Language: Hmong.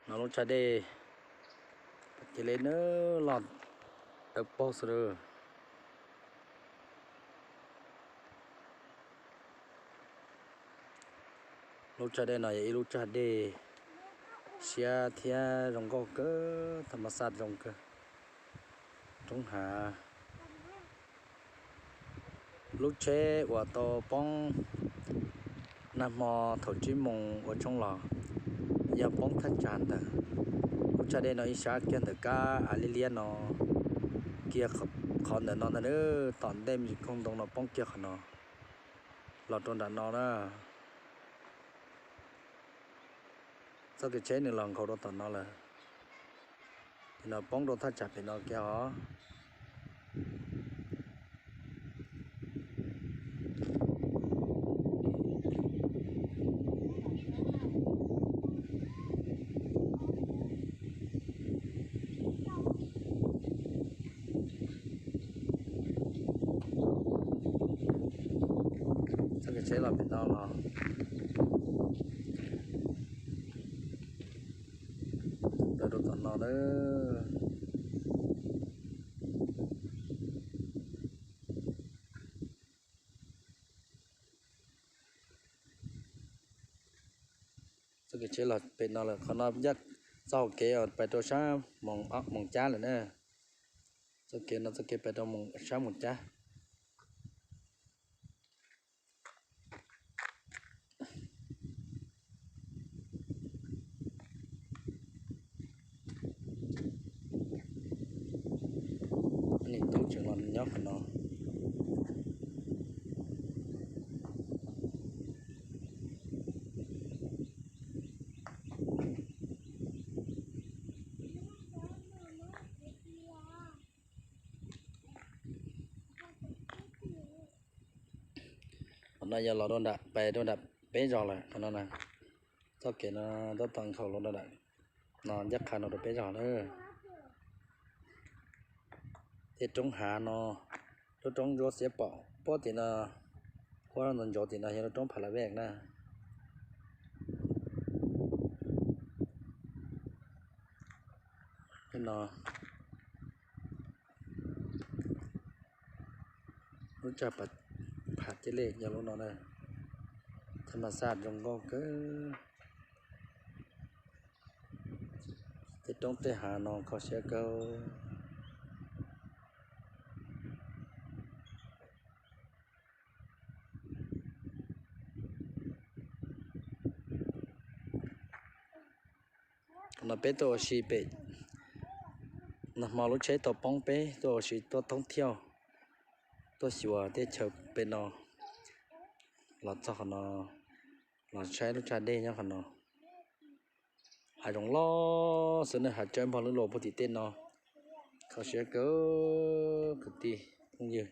No lub tsag dej cia li nws los dawb paug xwb lawm. Lub tsag dej no yog ib lub tsag dej siab thiab zoo nkauj kawg, thas mas xaj zoo kawg. Roob hav. Lub tsheb uas tau poob nag hmo thaum tsib moos ua tshoob los yog poob thaj tsam ntawd. Lub tsag dej no ib sab kiag ntawm kab av liab liab no, kiag qhov ntawm no ntag, tom ntej me ntsis koog ntoo no poob kiag qhov no los rau nram no na. Txoj kev tsheb nws los nkhaus rau tom no lawm, ces no poob rau thaj tsam pem no kiag os. Txoj kev tsheb los pem no los, los rau tom no na. Txoj kev tsheb los pem no lawm, qhov no txoj hauv kev pais rau sab Moos Cab lawm na. Txoj kev no txoj kev pais rau sab Moos Cab. Niam tub tseem los nyob qhov no. Qhov no yog los rau nram, pais rau nram peb zos lawm qhov no na. Txoj kev no tab tom nkhaus los rau nram no, ncaj qha no rau peb zos na. Tej roob hav no, lub roob ntsuab xiab pom puag tim no, puag ntawd ntsoov tim no yog lub roob Pha La Vej na. No lub tsag Pha Cej Lej yog lub no na, thas mas xaj zoo nkauj kawg. Tej roob tej hav no kho siab kawg. No peb tuaj ua si pem, nag hmo lub tsheb tau poob peb tuaj ua si tuaj thoob thiauj, tuaj xyuas teb chaws pem no, los txog qhov no, los saib lub tsag dej nyob qhov no. Hav zoov loj xwb na, hav tsawb npog lub luas puag tim tej no. Kho siab kawg kwv tij phooj ywg.